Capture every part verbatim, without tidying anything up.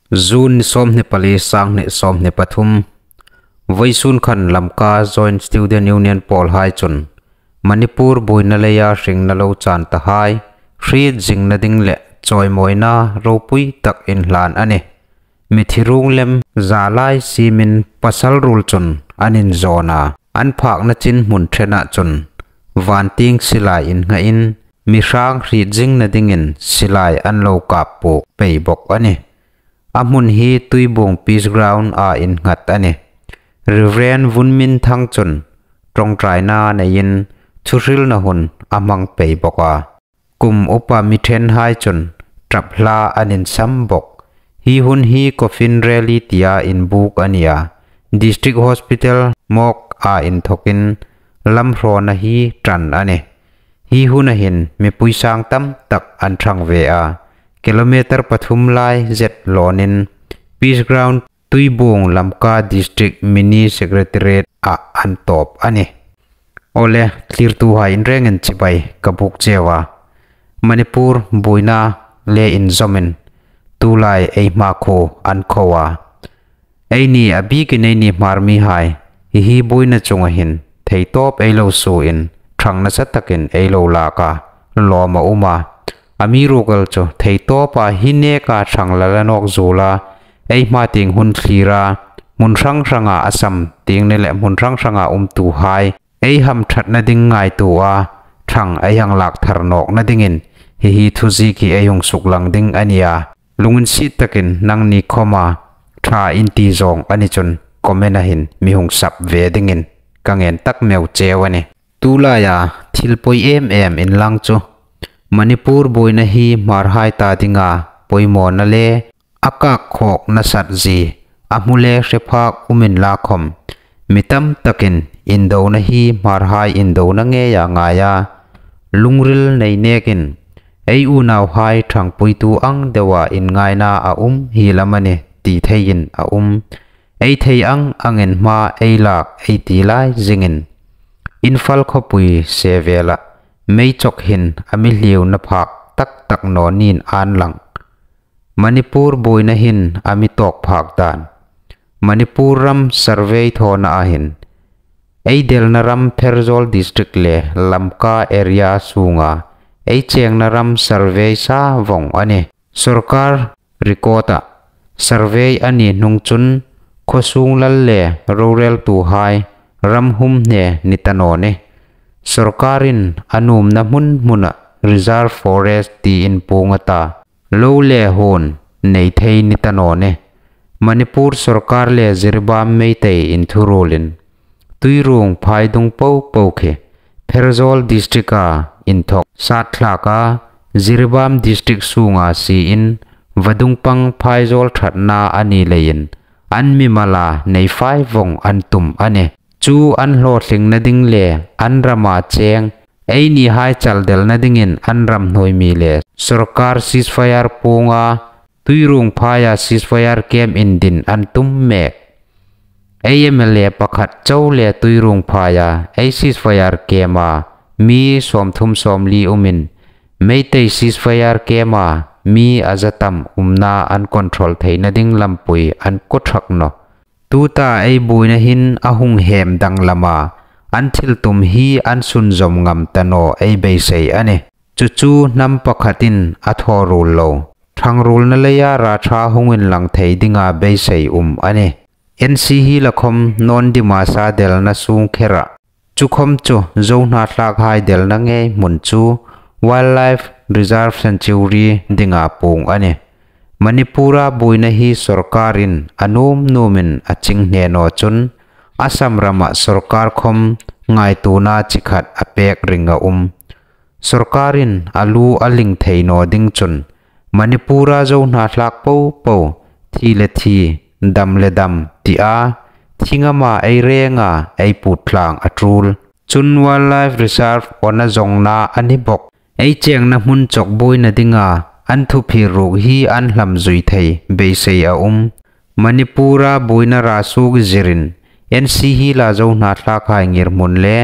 June ni sawmhni pali, sanghni sawmhni pathum. Vawisun khan Lamka Joint Student Union pawlhai chun Manipur buoina leia hringna lo chan tahai hriet zingna ding le chawimawina ropui tak inhlan a nih. Mithi ruong lem zalai siemin pasal ruol chun an inzawn a, an phakna chin hmun ṭhenah chun vantieng silai innghain mi hrang hriet zingna dingin silai an lo kap puk pei bawk a nih. A hmun hi Tuibuong Peace Ground-a innghat a nih. Reverend Vunminthang chun ṭawngṭaina neiin thuhrilna hun a hmang pei bawk a. Kum upa mi ṭhenhai chun ṭap hla an insam bawk. Hi hun hi coffin rally tia inbuk a nih a, District Hospital morgue-a inthokin lam hrawna hi ṭan a nih. Hi huna hin mipui sang tam tak an ṭhang ve a, kilometer pathum lai zet lawnin Peace Ground, Tuibuong, Lamka District Mini Secretariat-ah an tawp a nih. Awle, thlirtuhai in rengin chibai ka buk cheu a. Manipur buoina le inzawmin tulai ei hmakhuo an kho a. Eini a bikin eini Hmar mihai hi hi buoina chunga hin theitawp ei lo suoin ṭhang nasa takin ei lo lak a, lawm a um a. Amiruokchu theitawpa hi neka ṭhang la la nawk zuola, ei hma tieng hun thlira, hmun hrang hranga a sam tieng ni le hmun hrang hranga umtuhai ei hamṭhatna ding ngaituoa ṭhang ei hang lak thar nawkna dingin hi hi thuziek hi ei hung suklang ding a nih a. Lunginsiet takin nangni khoma ṭha in ti zawng a ni chun comment-a hin mi hung sap ve dingin ka ngen tak meu cheu a nih. Tulaia thil pawi em em inlang chu Manipur buoina hi Hmarhai ta dinga pawimawna le a kak khawk nasat zie, a hmu le hre phak um inla khawm, mi tam takin indona hi Hmarhai indona ngeia ngai a, lungril nei nekin ei unauhai ṭhangpuitu ang deua inngaina a um hi lam a nih ti theiin a um. Ei thei ang angin hma ei lak ei ti lai zingin Imphal khawpui se vela meichawk hin a mi hliuna phak tak tak naw niin an lang. Manipur buoina hin a mi tawk phak dan. Manipur ram survey thawna a hin ei delna ram Pherzawl District le Lamka area sunga ei chengna ram survey sa vawng a nih. Sawrkar record-a survey a ni hnung chun khawsung lal le roreltuhai ram humhne ni ta naw nih. Sawrkarin a nuomna hmun hmuna reserve forest tiin puong a ta, lo le huon nei thei ni ta naw nih. Manipur sawrkar le Jiribam Meitei inthuruolin Tuiruong phaidung po po khi Pherzawl District-a inthawk sat thlak a, Jiribam District sunga siin vadung pang phaizawl ṭhatna a ni leiin an mimala nei fai vawng an tum a nih. Chu an hlawtlingna ding le an rama cheng einihai chaldelna dingin an ramhnuoi mi le sawrkar ceasefire puonga Tuiruong phaia ceasefire camp indin an tum mek. Ei M L A pakhat chau le Tuiruong phaia ei ceasefire camp-a mi sawmthum sawmli umin Meitei ceasefire camp-a mi a za tam umna an control theina ding lampui an ko thak naw. Tuta ei buoina hin a hung hem danglam a, an thiltum hi an sunzawm ngam ta naw ei beisei a nih. Chu chu hnam pakhatin a thaw ruol lo, ṭhangruolna leia ra ṭha hung inlang thei dinga beisei um a nih. N C Hills-a khawm Nawn Dimasa delna sung khera chu khawm chu Zo hnathlakhai delna ngei hmun chu Wildlife Reserve Sanctuary dinga puong a nih. Manipur-a buoina hi sawrkarin a nuom nuomin a ching hne naw chun Assam rama sawrkar khawm ngaituona chi khat a pek ring a um. Sawrkarin a lu a ling thei naw ding chun Manipur-a Zo hnathlak po po thi le thi, dam le dam tia thi ngama ei renga ei put tlang a tul. Chun Wildlife Reserve-a zawngna a ni bawk. Ei chengna hmun chawk buoina dinga an thuphir ruok hi an hlam zui thei beisei a um. Manipur-a buoina ra suok zirin N C Hills-a Zo hnathlakhai ngirhmun le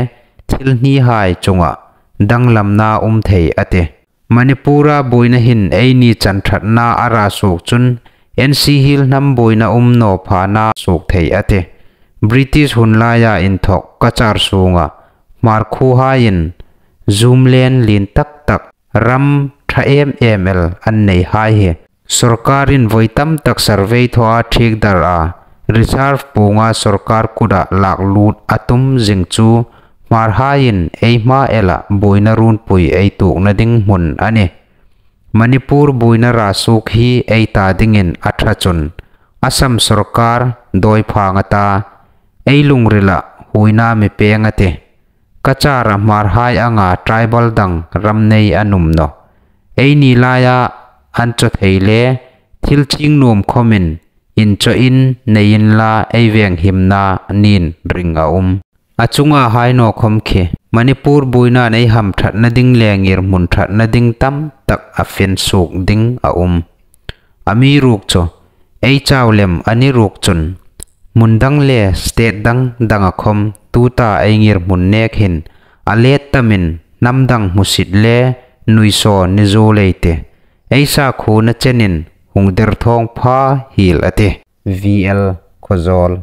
thil hnihai chunga danglamna um thei a tih. Manipur-a buoina hin eini chan ṭhatna a ra suok chun N C Hills hnam buoina um naw phana suok thei a tih. British hun laia inthawk Cachar sunga Hmar khuohaiin zoomlen lien tak tak, ram ṭha em em el an nei hai hi sawrkarin voi tam tak survey thawa ṭhiek dar a, reserve puonga sawrkar kuta lak lut a tum zing chu Hmarhaiin ei hma ela buoina runpui ei tuokna ding hmun a nih. Manipur buoina ra suok hi ei ta dingin a ṭha chun Assam sawrkar dawi phang a ta, ei lungrila huoina mi peng a tih. Cachar-a Hmarhai anga tribal dang ram nei an um nawh. Eini laia an chaw thei le thil ching nuom khawmin inchawin nei inla ei venghimna niin ring a um. A chunga hai naw khawm khi Manipur buoinain ei hamṭhatna ding le ngirhmun ṭhatna ding tam tak a fen suok ding a um. Amiruokchu ei chau lem a ni ruok chun hmun dang le state dang danga khawm tuta ei ngirhmun nek hin a let tamin hnam dang hmusit le nuisaw ni zuol ei tih. Ei sakhuona chenin hung derthawng pha hiel a tih. V L Khawzawl.